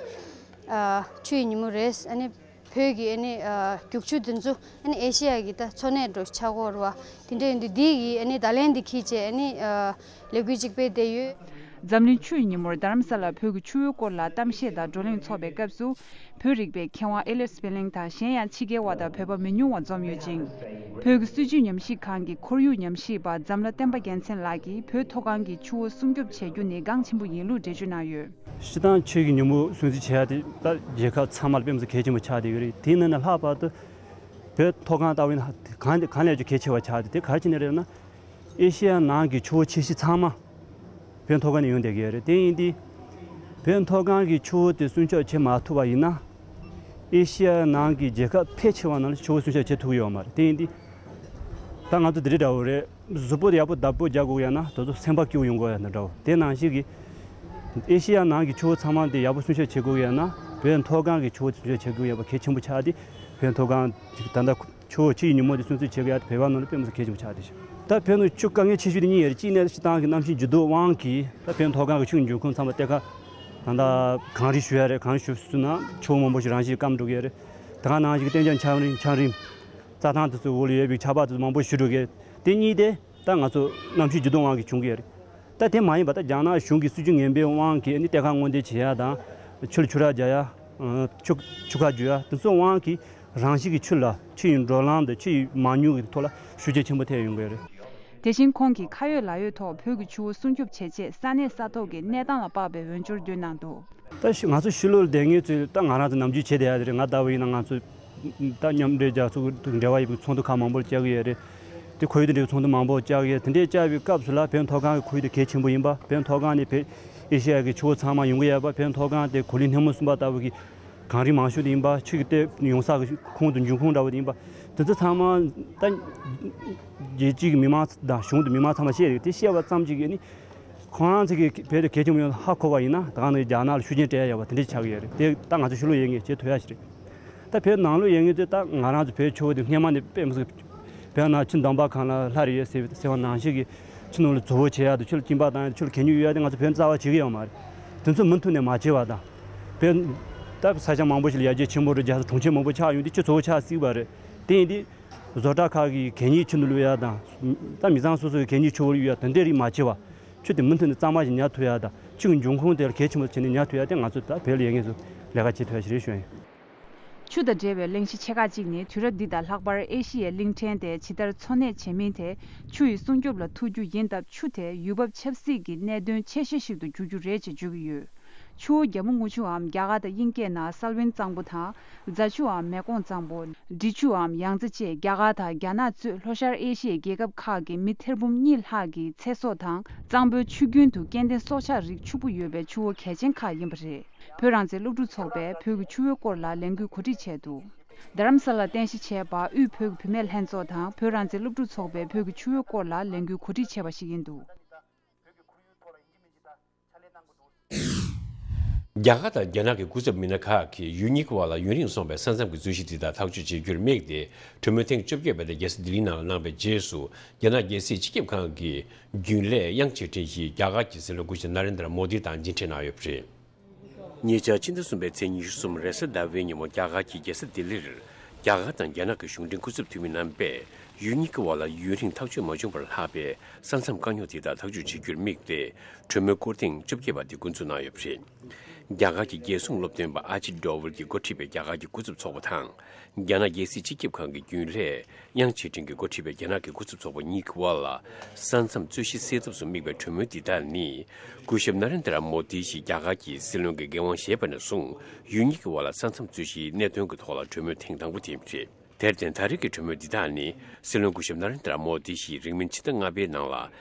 ཨ། ཆུ་ཡི་ཉིན་མོ་རེད། ཨ་ནི་བོད་ཀྱི་ཨ་ནི། ཨ། རྒྱུག་ཆུ་འདི་ཚོ་ཨ་ནི་ཨེ་ཤེ་ཡ་གི་ད་འཚོ་གནས་འདྲ་ཆགས་ཀྱི་ཡོད་རེད་བ། དེ་འདྲ་ཡིན་དུས་འདི་གི་ཨ་ནི་བརྡ་ལན་འདི་འཁྱེར་བྱས་ཨ་ནི། ཨ། ལས་འགུལ་གཅིག་སྤེལ་བསྡད་ཡོད། འཛམ་གླིང་ཆུ་ཡི་ཉིན་མོར་རྡ་རམ་ས་ལར་བོད་ཀྱི་ཆུ་བོའི་སྐོར་ལ་གཏམ་བཤད་དང་བགྲོ་གླེང་འཚོགས་པའི་སྐབས་སུ། བོད་རིག་པའི་མཁས་དབང་ཨེ་ལེ་སི་པེ་ལིང་དང་གཞན་ཡང་ཕྱི་རྒྱལ་བ་དང་བོད་པ་མི་ཉུང་བ་འཛོམས་ཡོད་ཅིང་། བོད་ཀྱི་སྲིད་བྱུས་ཉམས་ཞིབ་ཁང་གི་ཁོར་ཡུག་ཉམས་ཞིབ་པ་འཛམ་ལྷ་བསྟན་པ་རྒྱལ་མཚན་ལགས་ཀྱིས་བོད་མཐོ་སྒང་གི་ཆུ་བོ་སྲུང་སྐྱོབ་བྱེད་རྒྱུ་ནི་འགངས་ཆེན་པོ་ཡིན་ལུགས་འགྲེལ་བརྗོད་གནང་ཡོད། སྤྱིར་བཏང་ཆུ་ཡི་ཉིན་མོ་སྲུང་བརྩི་བྱེད་ཡ་དེ་ད་རྒྱལ་ཁབ་ཚང་མར་དཔེ་མི་སྲིད་གལ་ཆེན་པོ་ཆགས་བསྡད་ཡོད་རེད། དེ་ཡིན་ན་ལྷག་པར་དུ་བོད་མཐོ་སྒང་ལྟ་བུ་ཡིན་ན་གང་གང་ལས་ཀྱང་གལ་ཆེ་བ་ཆགས་ཏེ། དེ་ག་རེ་བྱས་ནས་རེད་ན། ཨེ་ཤེ་ཡ་ནང་གི་ཆུ་བོ་ཆེ་ཤོས་ཚང་མ་བོད་མཐོ་སྒང་ནས་ཡོང་བསྡད་ཀྱི་ཡོད་རེད། དེ་ཡིན་དུས་བོད་མཐོ་སྒང་གི་ཆུ་བོ་དེ་སྲུང་སྐྱོབ་བྱེད་མ་ཐུབ་པ་ཡིན་ན། ཨེ་ཤེ་ཡ་ནང་གི་རྒྱལ་ཁབ་ཕལ་ཆེ་བ་ནང་ལ་ཆུ་བོ་སྲུང་སྐྱོབ་བྱེད་ཐུབ་ཀྱི་ཡོད་མ་རེད། དེ་ཡིན་དུས་ད་ང་ཚོ་འདི་འདྲ་འདྲ་བོ་རེད། གཟུགས་པོ་ཡག་པོ་བདག་པོ་རྒྱག་དགོས་ཡ་ན་དེ་ཚོ་སེམས་པ་སྐྱིད་པོ་ཡོང་དགོས་ཡ་ན་འདྲ་བོ། དེ་ནང་བཞིན་གྱི་ཨེ་ཤེ་ཡ་ནང་གི་ཆུ་བོ་ཚང་མ་དེ་ཡག་པོ་སྲུང་སྐྱོབ་བྱེད་དགོས་ཡ་ན། བོད་མཐོ་སྒང་གི་ཆུ་བོ་སྲུང་སྐྱོབ་བྱེད་དགོས་ཡ་བ་གལ་ཆེན་པོ་ཆགས་ཏེ། བོད་མཐོ་སྒང་ཅིག་ད་ལྟ་ཆུ་བོ་ཆུ་ཡི་ཉིན་མོ་དེ་སྲུང་བརྩི་བྱེད་དགོས་ཡ་དེ་བོད་པ་ནང་ལ་དཔེ་མི་སྲིད་གལ་ཆེན་པོ་ཆགས་བསྡད་ཤག་ད་བོད་ནང་ཆུ་དཀའ་ངལ་ཆེ་ཤོས་དེ་གཉིས་ཡོད་རེད། གཅིག་ནས་སྤྱིར་བཏང་གི་གནམ་གཤིས་འགྱུར་ལྡོག་དབང་གིས་ད་བོད་མཐོ་སྒང་གི་ཆུ་ཡི་འབྱུང་ཁུངས་ཚང་མ་གཏེར་ཁ་ད་ལྟ་གངས་རི་བཞུར་ཡ་རེད། གངས་རི་བཞུར་སོང་ན་ཆུ་བོ་མང་པོ་ཞིག་རང་བཞིན་སྐམ་འགྲོ་གི་ཡོད་རེད། ད་ག་ནང་བཞིན་གཏན་འཇགས་ཆགས་རིམ་ཆགས་རིམ། རྩྭ་ཐང་དེ་ཚོའི་འོག་ལ་ཡོད་པའི་ཆར་པ་དེ་ཚོ་མང་པོ་ཞིག་འགྲོ་གི་ཡོད། དེ་གཉིས་དེ་ད་ང་ཚོ་གནམ་གཤིས་འགྱུར་ལྡོག་དབང་གིས་བྱུང་གི་ཡོད་རེད། ད་དེ་མ་ཡིན་པ་ད་རྒྱ་ནག་གཞུང་གི་སྲིད་ཇུས་ངན་པའི་དབང་གིས་ནི་གཏེར་ཁ་སྔོག་འདོན་བྱེད་ཡ་དང་། ཆུ་ལ་ཆུ་རགས་རྒྱག་ཡ། ཆུ་ཆུ་ཁ་རྒྱུ་ཡ་དེ་ཚོའི་དབང་གིས་རང་བཞིན་གྱིས་ཆུ་ལ་ཆུ་ཡི་འགྲོ་ལམ་དང་ཆུ་ཡི་མ་དངུལ་གྱི་ཐོག་ལ་ཤུགས་རྐྱེན་ཆེན་པོ་ཐེབས་ཡོང་གི་ཡོད་རེད། དེ་བཞིན་ཁོང་གིས་ཁ་ཡོད་ལག་ཡོད་ཐོག་བོད་ཀྱི་ཆུ་བོ་སྲུང་སྐྱོབ་བྱེད་ཆེད་ས་གནས་ས་ཐོག་གི་གནས་སྟངས་ལ་དཔག་པའི་འོས་སྦྱོར་བསྡུས་གནང་འདུག་ད་ཤི་ང་ཚོ་ཕྱི་ལོགས་ལ་བསྡད་མཁན་ཚོས་ད་ང་རང་ཚོ་ནམ་རྒྱུན་བྱེད་བསྡད་ཡ་དེ་རེད། ང་ལྟ་བུ་ཡིན་ན་ང་ཚོ་ད་མཉམ་འབྲེལ་རྒྱལ་ཚོགས་ཀྱི་འབྲེལ་བ་ཡོད་པའི་ཚོགས་འདུ་ཁག་མང་པོར་བཅར་གི་ཡོད་རེད། དེ་ཁོར་ཡུག་དང་འབྲེལ་བའི་ཚོགས་འདུ་མང་པོ་བཅར་གི་ཡོད། དེ་འདྲའི་བཅར་བའི་སྐབས་སུ་ལ་བོད་མཐོ་སྒང་གི་ཁོར་ཡུག་དེ་གལ་ཆེན་པོ་ཡིན་པ། བོད་མཐོ་སྒང་ནས་བོད་ཨེ་ཤེ་ཡ་གི་ཆུ་བོ་ཚང་མ་ཡོང་གི་ཡོད་པ། བོད་མཐོ་སྒང་དེ་གོ་ལའི་སྣེ་མོ་གསུམ་པ་ལྟ་བུ་གི་གངས་རི་མང་ཤོས་དེ་ཡིན་པ། ཆུ་གི་ལྟེ་ཡོང་ས་གི་ཁོངས་དང་འབྱུང་ཁུངས་འདྲ་བོ་དེ་ཡིན་པ། དེ་ཚོ་ཚང་མ་ད་རྒྱལ་སྤྱི་གི་མི་མང་དང་གཞུང་དང་མི་མང་ཚང་མ་ཤེས་རེད། དེ་ཤེས་པ་ཙམ་གྱིས་ནི་ཁོང་རང་ཚོ་གི་བོད་དེ་གལ་ཆེན་པོ་ཡོད་ཧ་གོ་བ་ཡིན་ན། ད་ག་ནང་རྒྱ་ནག་ལ་ཤུགས་རྐྱེན་སྤྲད་ཡ་ཡོད་པ་དེ་འདྲ་ཆགས་ཀྱི་ཡོད་རེད། དེ་ད་ང་ཚོ་ཕྱི་ལོགས་ཡོད་མཁན་བྱེད་ཐུབ་ཡ་ཞིག་རེད། ད་བོད་ནང་ལོགས་ཡོད་མཁན་ཚོས་ད་ང་རང་ཚོ་བོད་ཆུ་བོ་དེ་སྔས་མ་ནས་དཔེ་མི་སྲིད། བོད་ནང་ཆུ་འདམ་པ་གང་ལ་ལྷ་རེ་ཡོད་ཟེར་ཟེར་བ་ནང་བཞིན་གྱི་ཆུ་ནང་ལ་བཙོག་པ་བྱེད་ཡག་དང་། ཆུ་ལ་སྐྱིན་པ་བཏང་ཡག་དང་། ཆུ་ལ་གད་སྙིགས་གཡུག་ཡག་དེ་ང་ཚོ་བོད་རྩ་བ་བྱེད་ཀྱི་ཡོད་མ་རེད། དེ་ཚོ་མུ་མཐུད་ནས་མ་བྱེད་པ་དང་། བོད་ད་ས་ཆ་མང་པོ་ཞིག་ལ་ཡར་རྒྱས་ཆེན་པོ་རེད། རྒྱ་ས་གྲོང་ཁྱེར་མང་པོ་ཆགས་ཡོང་དུས་ཆུ་བཙོག་པ་ཆགས་སྲིད་པ་རེད། དེ་ཡིན་དུས་བཟོ་གྲྭ་ཁག་གིས་གད་སྙིགས་ཆུ་ནང་བླུག་ཡག་དང་། ད་མི་ཚང་སོ་སོ་གི་གད་སྙིགས་ཆུ་བོར་གཡུག་ཡག་དེ་འདྲས་རིགས་མ་བྱེད་པ། ཆུ་དེ་མུ་མཐུད་ནས་གཙང་མ་ཞིག་ཉར་ཐུབ་ཡག་དང་། ཆུ་གི་འབྱུང་ཁུངས་དེ་ལ་གལ་ཆེན་པོ་བྱས་ནས་ཉར་ཐུབ་ཡག་དེ་ང་ཚོ་ད་བོད་ལ་ཡོད་མཁན་ཚོ་ལས་ཀ་བྱེད་ཐུབ་ཡག་ཞིག་རེད་ཞུ་ཡ་ཡིན། ཆུ་དང་འབྲེལ་བའི་གླེང་གཞི་ཆེ་ཁག་ཅིག་ནི། དུས་རབས་འདི་དང་ལྷག་པར་ཨེ་ཤི་ཡའི་གླིང་ཕྲན་དེ་ཇི་ལྟར་འཚོ་གནས་བྱེད་མིན་ཏེ། ཆུ་ཡི་སྲུང་སྐྱོབ་ལ་ཐུག་རྒྱུ་ཡིན་སྟབས། ཆུ་དེ་ཡུལ་བབ་ཆབ་སྲིད་ཀྱི་གནད་དོན་ཆེ་ཤོས་ཤིག་ཏུ་འགྱུར་རྒྱུ་རེད་ཅེས་བརྗོད་ཀྱི་ཡོད། ཆུ་བོ་རྒྱ་མོ་རྔུལ་ཆུའམ་རྒྱ་གར་དང་དབྱིན་སྐད་ནང་སལ་ཝིན་གཙང་པོ་དང་། རྫ་ཆུའམ་མེ་ཀོང་གཙང་པོ། འབྲི་ཆུའམ་ཡང་ཙེ་བཅས་རྒྱ་གར་དང་རྒྱ་ནག་གཙོས་ལྷོ་ཤར་ཨེ་ཤི་ཡའི་རྒྱལ་ཁབ་ཁག་གི་མི་ཐེར་འབུམ་གཉིས་ལྷག་གི་ཚེ་སྲོག་དང་། གཙང་པོའི་ཆུ་རྒྱུན་དུ་སྐྱེ་ལྡན་སྲོག་ཆགས་རིགས་ཕྱུག་པོ་ཡོད་པའི་ཆུ་བོ་གལ་ཆེན་ཁག་ཡིན་པ་རེད། བོད་རང་བཙན་སློབ་ཕྲུག་ཚོགས་པས་བོད་ཀྱི་ཆུ་བོའི་སྐོར་ལ་ལས་འགུལ་གོ་སྒྲིག་བྱས་འདུག་རྡ་རམ་ས་ལར་རྟེན་གཞི་བྱས་པ་དབུས་བོད་ཀྱི་བུད་མེད་ལྷན་ཚོགས་དང་བོད་རང་བཙན་སློབ་ཕྲུག་ཚོགས་པས་བོད་ཀྱི་ཆུ་བོའི་སྐོར་ལ་ལས་འགུལ་གོ་སྒྲིག་བྱས་པ་ཞིག་ཡིན་འདུག་རྒྱ་གར་དང་རྒྱ་ནག་གི་སྐུ་ཚབ་མི་སྣ་ཁག་གིས་ཡུལ་གཉིས་ཀྱི་བར་ལ་ཡུན་རིང་སོང་བའི་ས་མཚམས་ཀྱི་རྩོད་གཞི་འདི་དག་ཐག་གཅོད་བྱེད་རྒྱུར་དམིགས་ཏེ། གྲོས་མོལ་ཐེངས་བཅོ་བརྒྱད་པ་དེ་རྒྱལ་ས་ལྡི་ལིའི་ནང་ལ་གནང་བའི་རྗེས་སུ། རྒྱ་ནག་རྒྱལ་སྲིད་སྤྱི་ཁྱབ་ཁང་གི་རྒྱུན་ལས་དབྱང་ཆེ་ཁྲིན་ཞིས་རྒྱ་གར་གྱི་སྲིད་བློན་སྐུ་ཞབས་ན་རེན་དྲ་མོ་དི་དང་མཇལ་འཕྲད་གནང་ཡོད་པ་རེད། ཉེ་ཆར་ཕྱི་ཟླ་གསུམ་པའི་ཚེས་ཉི་ཤུ་གསུམ་རེས་གཟའ་ཟླ་བའི་ཉིན་མོ་རྒྱ་གར་གྱི་རྒྱལ་ས་ལྡི་ལིར། རྒྱ་གར་དང་རྒྱ་ནག་གི་གཞུང་འབྲེལ་སྐུ་ཚབ་འཐུས་མི་རྣམ་པས་ཡུལ་གཉིས་ཀྱི་བར་ལ་ཡུན་རིང་ཐག་གཅོད་མ་བྱུང་བར་ལྷག་པའི་ས་མཚམས་དཀའ་རྙོག་དེ་དག་ཐག་གཅོད་བྱེད་རྒྱུར་དམིགས་ཏེ། གྲོས་མོལ་སྐོར་ཐེངས་བཅོ་བརྒྱད་པ་དེ་འགོ་འཛུགས་གནང་ཡོད་པ་རེད། རྒྱ་གར་གྱི་རྒྱལ་སྲུང་སློབ་སྟོན་པ་ཨ་ཇིད་ཌོ་ཝལ་གྱིས་འགོ་ཁྲིད་པའི་རྒྱ་གར་གྱི་སྐུ་ཚབ་ཚོགས་པ་དང་། རྒྱ་ནག་རྒྱལ་སྲིད་སྤྱི་ཁྱབ་ཁང་གི་རྒྱུན་ལས་དབྱང་ཆེ་ཁྲིན་གྱིས་འགོ་ཁྲིད་པའི་རྒྱ་ནག་གི་སྐུ་ཚབ་ཚོགས་པ་གཉིས་ཀྱི་བར་ལ། ས་མཚམས་རྩོད་གཞི་སེལ་ཐབས་སུ་དམིགས་པའི་གྲོས་མོལ་འདི་དག་ནི། སྐུ་ཞབས་ན་རེན་དྲ་མོ་དི་ཞིག་རྒྱ་གར་གྱི་སྲིད་བློན་གྱི་འགན་དབང་བཞེས་པ་ནས་བཟུང་། ཡུལ་གཉིས་ཀྱི་བར་ལ་ས་མཚམས་རྩོད་གཞིའི་གནད་དོན་གྱི་ཐོག་ལ་གྲོས་མོལ་ཐེངས་དང་པོ་དེ་ཡིན་པ་རེད། དེར་བརྟེན། ད་རེས་ཀྱི་གྲོས་མོལ་འདི་དག་ནི། སྲིད་བློན་སྐུ་ཞབས་ན་རེན་དྲ་མོ་དི་ཞིག་རིང་མིན་ཕྱི་ཟླ་ལྔ་པའི་ནང་ལ་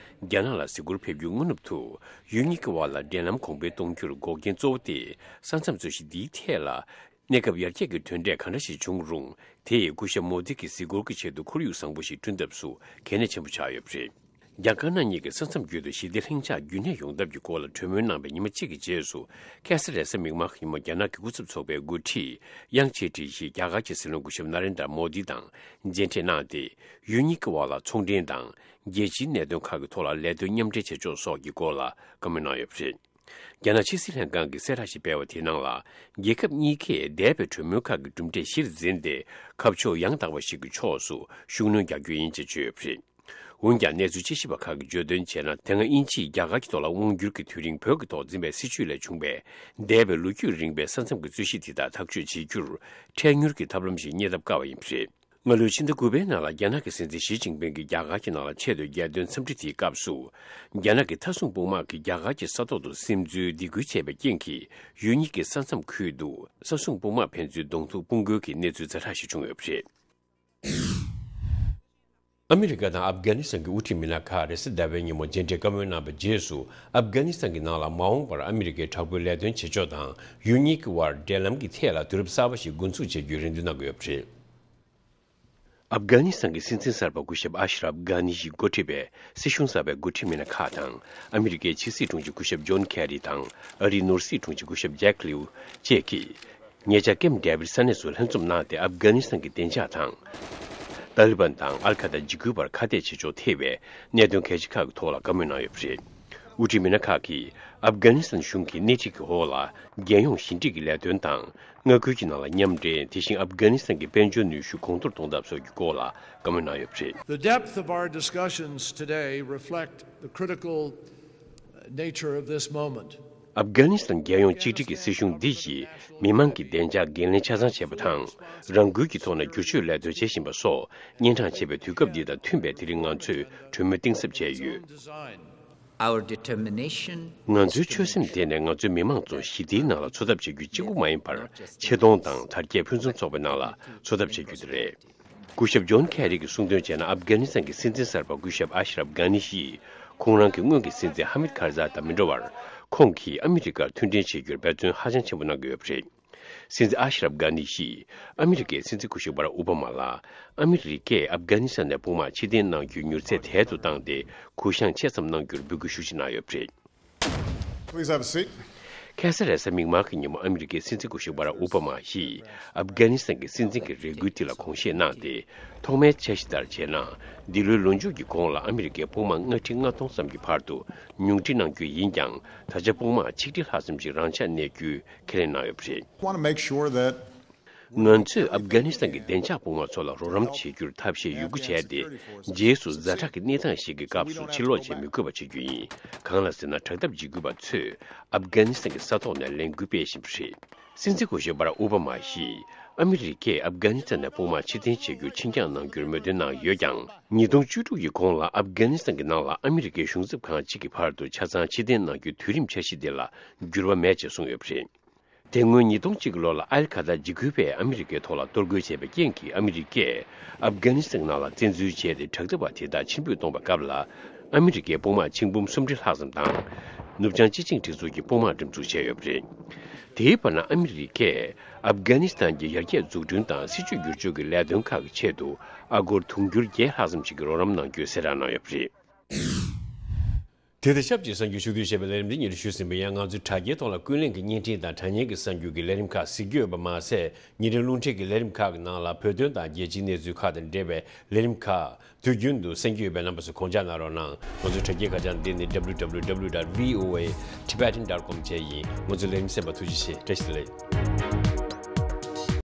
རྒྱ་ནག་ལ་གཟིགས་སྐོར་ཕེབས་རྒྱུའི་སྔ་ནུབ་ཏུ། ཡུལ་གཉིས་ཀྱི་བར་ལ་འབྲེལ་ལམ་གོང་འཕེལ་གཏོང་རྒྱུར་འགོག་རྐྱེན་གཙོ་བོ་དེ། ས་མཚམས་རྩོད་གཞི་འདིའི་ཐད་ལ། གནས་སྐབས་ཡར་རྒྱས་ཀྱི་དོན་འབྲས་ག་འདྲ་ཞིག་བྱུང་རུང་། དེས་སྐུ་ཞབས་མོ་དི་གི་གཟིགས་སྐོར་གྱི་ཆེད་དུ་ཁོར་ཡུག་བཟང་པོ་ཞིག་བསྐྲུན་ཐབས་སུ་གལ་གནད་ཆེན་པོ་ཆགས་ཡོད་པ་རེད། རྒྱ་དཀར་ནག་གཉིས་ཀྱི་ས་མཚམས་བརྒྱུད་དུ་ཞི་བདེ་ལྷིང་འཇགས་རྒྱུན་གནས་ཡོང་ཐབས་ཀྱི་སྐོར་ལ་གྲོས་མོལ་གནང་བའི་ཉི་མ་གཅིག་གི་རྗེས་སུ། ཁ་སང་རེས་གཟའ་མིག་དམར་གྱི་ཉིན་མོ་རྒྱ་ནག་གི་སྐུ་ཚབ་ཚོགས་པའི་འགོ་ཁྲིད་དབྱང་ཆེ་ཁྲིན་ཞིས་རྒྱ་གར་གྱི་སྲིད་བློན་སྐུ་ཞབས་ན་རེན་དྲ་མོ་དི་དང་མཇལ་འཕྲད་གནང་སྟེ། ཡུལ་གཉིས་ཀྱི་བར་ལ་ཚོང་འབྲེལ་དང་། རྒྱལ་སྤྱིའི་གནད་དོན་ཁག་གི་ཐོག་ལ་ལས་དོན་མཉམ་འབྲེལ་བྱེད་ཕྱོགས་སོགས་ཀྱི་སྐོར་ལ་བཀའ་མོལ་གནང་ཡོད་པ་རེད། རྒྱ་ནག་ཕྱི་སྲིད་ལྷན་ཁང་གིས་གསལ་བསྒྲགས་ཤིག་སྤེལ་བ་དེའི་ནང་ལ། རྒྱལ་ཁབ་གཉིས་ཀས་འདས་པའི་གྲོས་མོལ་ཁག་གི་གྲུབ་འབྲས་གཞིར་འཛིན་ཏེ། ཁ་ཕྱོགས་ཡང་དག་པ་ཞིག་གི་ཕྱོགས་སུ་ཤུགས་སྣོན་རྒྱག་རྒྱུ་ཡིན་ཅེས་བརྗོད་ཡོད་པ་རེད། འོན་ཀྱང་གནས་ཚུལ་དཔྱད་ཞིབ་པ་ཁག་གིས་བརྗོད་དོན་བྱས་ན། དེ་སྔ་དབྱིན་ཇིས་རྒྱ་གར་གྱི་ཐོག་ལ་དབང་བསྒྱུར་གྱི་དུས་རིང་བོད་ཀྱི་ཐོག་འཛིན་པའི་སྲིད་བྱུས་ལས་བྱུང་བའི་འདས་པའི་ལོ་རྒྱུས་རིང་བའི་ས་མཚམས་ཀྱི་རྩོད་གཞི་དེ་དག་ཐག་གཅོད་བྱེད་རྒྱུར་འཕྲལ་མྱུར་གྱི་ཐབས་ལམ་ཞིག་རྙེད་ཐབས་དཀའ་བ་ཡིན་པ་རེད། སྔ་ལོའི་ཕྱི་ཟླ་དགུ་པའི་ནང་ལ་རྒྱ་ནག་གི་སྲིད་འཛིན་ཞི་ཅིན་ཕིང་གིས་རྒྱ་གར་གྱི་ནང་ལ་ཆེད་དུ་རྒྱལ་དོན་འཚམས་འདྲི་དེའི་སྐབས་སུ། རྒྱ་ནག་གི་མཐའ་སྲུང་དཔུང་དམག་གིས་རྒྱ་གར་གྱི་ས་ཐོག་ཏུ་སིམ་འཛུལ་སྡིགས་སྐུལ་བྱས་པའི་རྐྱེན་གྱིས། ཡུལ་གཉིས་ཀྱི་ས་མཚམས་ཁུལ་དུ་ས་སྲུང་དཔུང་དམག་ཕན་ཚུན་གདོང་ཐུག་དཔུང་རྒོལ་གྱི་གནས་ཚུལ་ཛ་དྲག་ཞིག་བྱུང་ཡོད་པ་རེད། ཨ་མི་རི་ཀ་དང་ཨབ་གྷ་ནི་སི་ཐན་གྱི་དབུ་ཁྲིད་མི་སྣ་ཁག་རེས་གཟའ་ཟླ་བའི་ཉིན་མོ་མཇལ་འཕྲད་བཀའ་མོལ་གནང་བའི་རྗེས་སུ། ཨབ་གྷ་ནི་སི་ཐན་གྱི་ནང་ལ་མ་འོངས་པར་ཨ་མི་རི་ཀའི་དྲག་པོའི་ལས་དོན་བྱེད་ཕྱོགས་དང་། ཡུལ་གཉིས་ཀྱི་དབར་འབྲེལ་ལམ་གྱི་ཐད་ལ་དུས་རབས་གསར་པ་ཞིག་འགོ་འཛུགས་བྱ་རྒྱུའི་རེ་འདུན་གནང་གི་ཡོད་པ་རེད། ཨབ་གྷ་ནི་སི་ཐན་གྱི་སྲིད་འཛིན་གསར་པ་སྐུ་ཞབས་ཨ་ཤ་རབ་གྷ་ནི་ཡིས་འགོ་ཁྲིད་པའི་སྲིད་གཞུང་གསར་པའི་འགོ་ཁྲིད་མི་སྣ་ཁག་དང་། ཨ་མི་རི་ཀའི་ཕྱི་སྲིད་དྲུང་ཆེ་སྐུ་ཞབས་ཇོན་ཁེ་རི་དང་། ཨ་རིའི་ནོར་སྲིད་དྲུང་ཆེ་སྐུ་ཞབས་ཇེག་ལིའུ་བཅས་ཀྱིས། ཉེ་ཆར་ཀེམ་ཌེ་བིཌ་ས་གནས་སུ་ལྷན་འཛོམས་གནང་སྟེ། ཨབ་གྷ་ནི་སི་ཐན་གྱི་བདེ་འཇགས་དང་། ཏཱ་ལི་བན་དང་ཨལ་ཁ་ད་འཇིགས་སྐུལ་བར་ཁ་གཏད་བྱེད་ཕྱོགས་ཐེ་བའི་གནད་དོན་གལ་ཆེ་ཁག་གི་ཐོག་ལ་བཀའ་མོལ་གནང་ཡོད་པ་རེད། དབུ་ཁྲིད་མི་སྣ་ཁག་གིས་ཨབ་གྷ་ནི་སི་ཐན་གཞུང་གི་སྣེ་ཁྲིད་ཀྱི་འོག་ལ། རྒྱལ་ཡོངས་ཞི་འགྲིག་གི་ལས་དོན་དང་། མངའ་ཁུལ་གྱི་ནང་ལ་མཉམ་འབྲེལ། དེ་བཞིན་ཨབ་གྷ་ནི་སི་ཐན་གྱི་དཔལ་འབྱོར་ནུས་ཤུགས་གོང་མཐོར་གཏོང་ཐབས་སོགས་ཀྱི་སྐོར་ལ་བཀའ་མོལ་གནང་ཡོད་པ་རེད། The depth of our discussions today reflect the critical nature of this moment. ཨབ་གྷ་ནི་སི་ཐན་རྒྱལ་ཡོངས་གཅིག་སྒྲིལ་གྱི་སྲིད་གཞུང་འདི་ཡིས་མི་མང་གི་བདེ་འཇགས་འགན་ལེན་ཆ་ཚང་བྱས་པ་དང་། རང་འགུལ་གྱི་ཐོག་ནས་བསྒྱུར་བཅོས་ལས་དོན་བྱེད་བཞིན་པ་སོགས་སྙན་གྲགས་ཆེ་བའི་དུས་སྐབས་འདི་དང་མཐུན་པའི་དེ་རིང་ང་ཚོས་གྲོས་མོལ་གཏིང་ཟབ་བྱས་ཡོད། Our determination ང་ཚོའི་ཆོད་སེམས་དེ་ནི་ང་ཚོའི་མི་མང་ཚོ་ཞི་བདེའི་ནང་ལ་འཚོ་ཐབས་བྱ་རྒྱུ་གཅིག་པུ་མ་ཡིན་པར། ཆེ་མཐོང་དང་དར་རྒྱས་ཕུན་སུམ་ཚོགས་པའི་ནང་ལ་འཚོ་ཐབས་བྱ་རྒྱུ་དེ་རེད། སྐུ་ཞབས་ཇོན་ཁེ་རི་གིས་གསུངས་དོན་བྱས་ན། ཨབ་གྷ་ནི་སི་ཐན་གྱི་སྲིད་འཛིན་གསར་པ་སྐུ་ཞབས་ཨ་ཤ་རབ་གྷ་ནི་ཡིས་ཁོང་རང་གི་སྔོན་གྱི་སྲིད་འཛིན་ཧ་མིད་ཁར་ཛའི་དང་མི་འདྲ་བར། ཁོང་གིས་ཨ་མི་རི་ཀར་མཐུན་འབྲེལ་བྱེད་རྒྱུར་འབད་བརྩོན་ཧ་ཅང་ཆེན་པོ་གནང་གི་ཡོད་པ་རེད། སྲིད་འཛིན་ཨ་ཤ་རབ་གྷ་ནི་ཡིས་ཨ་མི་རི་ཀའི་སྲིད་འཛིན་སྐུ་ཞབས་བྷ་རག་ཨོ་བྷ་མ་ལ། ཨ་མི་རི་ཀས་ཨབ་གྷ་ནི་སི་ཐན་ནས་དཔུང་དམག་ཕྱིར་འཐེན་གནང་རྒྱུའི་མྱུར་ཚད་དལ་དུ་བཏང་སྟེ། གུ་བཤངས་ཆེ་ཙམ་གནང་རྒྱུར་འབོད་སྐུལ་ཤུགས་ཆེ་གནང་ཡོད་པ་རེད། Please have a seat. ཁ་སང་རེས་གཟའ་མིག་དམར་གྱི་ཉིན་མོ་ཨ་མི་རི་ཀའི་སྲིད་འཛིན་སྐུ་ཞབས་བྷ་རག་ཨོ་བྷ་མ་ཡིས་ཨབ་གྷ་ནི་སི་ཐན་གྱི་སྲིད་འཛིན་གྱི་རེ་སྐུལ་དེ་ལ་དགོངས་བཞེས་གནང་སྟེ། ཐོག་མའི་འཆར་གཞི་ལྟར་བྱས་ན། འདི་ལོའི་ལོ་མཇུག་གི་གོང་ལ་ཨ་མི་རི་ཀའི་དཔུང་དམག་ལྔ་ཁྲི་ལྔ་སྟོང་ཙམ་གྱི་བར་དུ་ཉུང་འཕྲི་གནང་རྒྱུ་ཡིན་ཀྱང་། ད་ཆ་དཔུང་དམག་ཆིག་ཁྲི་ལྷག་ཙམ་ཞིག་རང་འཇགས་གནས་རྒྱུའི་ཁས་ལེན་གནང་ཡོད་པ་རེད། Want to make sure that ང་ཚོས་ཨབ་གྷ་ནི་སི་ཐན་གྱི་བདེ་འཇགས་དཔུང་དམག་ཚོ་ལ་རོགས་རམ་བྱེད་རྒྱུར་ཐབས་ཤེས་ཡོད་རྒུ་བྱས་ཏེ། རྗེས་སུ་ཛ་དྲག་གི་གནས་སྟངས་ཤིག་གི་སྐབས་སུ་ཕྱིར་ལོག་བྱེད་མི་དགོས་པ་བྱེད་རྒྱུ་ཡིན། གང་ལ་ཟེར་ན། དྲག་འཐབ་འཇིགས་སྐུལ་བ་ཚོས་ཨབ་གྷ་ནི་སི་ཐན་གྱི་ས་ཐོག་ནས་ལས་འགུལ་སྤེལ་བཞིན་པ་རེད། སྲིད་འཛིན་སྐུ་ཞབས་བྷ་རག་ཨོ་བྷ་མ་ཡིས་ཨ་མི་རི་ཀས་ཨབ་གྷ་ནི་སི་ཐན་ནས་དཔུང་དམག་ཕྱིར་འཐེན་བྱེད་རྒྱུར་ཕྱིར་འགྱངས་གནང་རྒྱུར་མོས་མཐུན་གནང་ཡོད་ཀྱང་། ཉིས་སྟོང་བཅུ་དྲུག་གི་གོང་ལ་ཨབ་གྷ་ནི་སི་ཐན་གྱི་ནང་ལ་ཨ་མི་རི་ཀའི་གཞུང་ཚབ་ཁང་གཅིག་གི་བར་དུ་ཆ་ཚང་ཕྱིར་འཐེན་གནང་རྒྱུའི་དུས་རིམ་འཆར་གཞི་དེ་ལ་འགྱུར་བ་མེད་ཅེས་གསུངས་ཡོད་པ་རེད། དེ་སྔོན་ཉིས་སྟོང་གཅིག་གི་ལོ་ལ་ཨལ་ཁ་ད་འཇིགས་སྐུལ་བས་ཨ་མི་རི་ཀའི་ཐོག་ལ་གཏོར་རྒོལ་བྱས་པའི་རྐྱེན་གྱིས། ཨ་མི་རི་ཀས་ཨབ་གྷ་ནི་སི་ཐན་ནང་ལ་བཙན་འཛུལ་བྱས་ཏེ། དྲག་འཐབ་པ་དེ་དག་ཕྱིར་འབུད་གཏོང་བའི་སྐབས་ལ། ཨ་མི་རི་ཀའི་དཔུང་དམག་ཆིག་འབུམ་སུམ་ཁྲི་ལྷག་ཙམ་དང་། ནུབ་བྱང་སྤྱི་ཆིངས་སྒྲིག་འཛུགས་ཀྱི་དཔུང་དམག་འགྲེམས་འཛུགས་བྱས་ཡོད་པ་རེད། དེའི་བར་ན། ཨ་མི་རི་ཀས་ཨབ་གྷ་ནི་སི་ཐན་གྱི་ཡར་རྒྱས་འཛུགས་སྐྲུན་དང་སྲིད་ཇུས་བསྒྱུར་བཅོས་ཀྱི་ལས་དོན་ཁག་གི་ཆེད་དུ། ཨ་སྒོར་དུང་ཕྱུར་བརྒྱད་ལྷག་ཙམ་ཞིག་གི་རོགས་རམ་གནང་རྒྱུའི་གསལ་བསྒྲགས་གནང་ཡོད་པ་རེད། དེ་དང་ཆབས་ཅིག་གསར་འགྱུར་ཕྱོགས་བསྡུས་ཞེས་པའི་ལས་རིམ་འདི་ཉིད་དུ་ཞུས་ཟིན་པ་ཡིན། ང་ཚོའི་དྲ་རྒྱའི་ཐོག་ལ་ཀུན་གླེང་གི་བརྙན་འཕྲིན་དང་། དྲ་བརྙན་གྱི་གསར་འགྱུར་གྱི་ལས་རིམ་ཁག་གཟིགས་རྒྱུ་ཡོད་པ་མ་ཟད། ཉིན་རེའི་རླུང་འཕྲིན་གྱི་ལས་རིམ་ཁག་གི་ནང་ལ་བོད་དོན་དང་རྒྱལ་སྤྱིའི་གནས་ཚུལ་ཁག་དང་འབྲེལ་བའི་ལས་རིམ་ཁག་དུས་རྒྱུན་དུ་གསན་རྒྱུ་ཡོད་པས། རྣམ་པ་ཚོས་དགོངས་འཇགས་གནང་རོགས་གནང་། ང་ཚོའི་དྲ་རྒྱའི་ཁ་བྱང་འདི་ནི། W W W dot V O A Tibetan dot com བཅས་ཡིན། ང་ཚོའི་ལས་རིམ་གསན་པར་ཐུགས་རྗེ་ཆེ། བཀྲ་ཤིས་བདེ་ལེགས།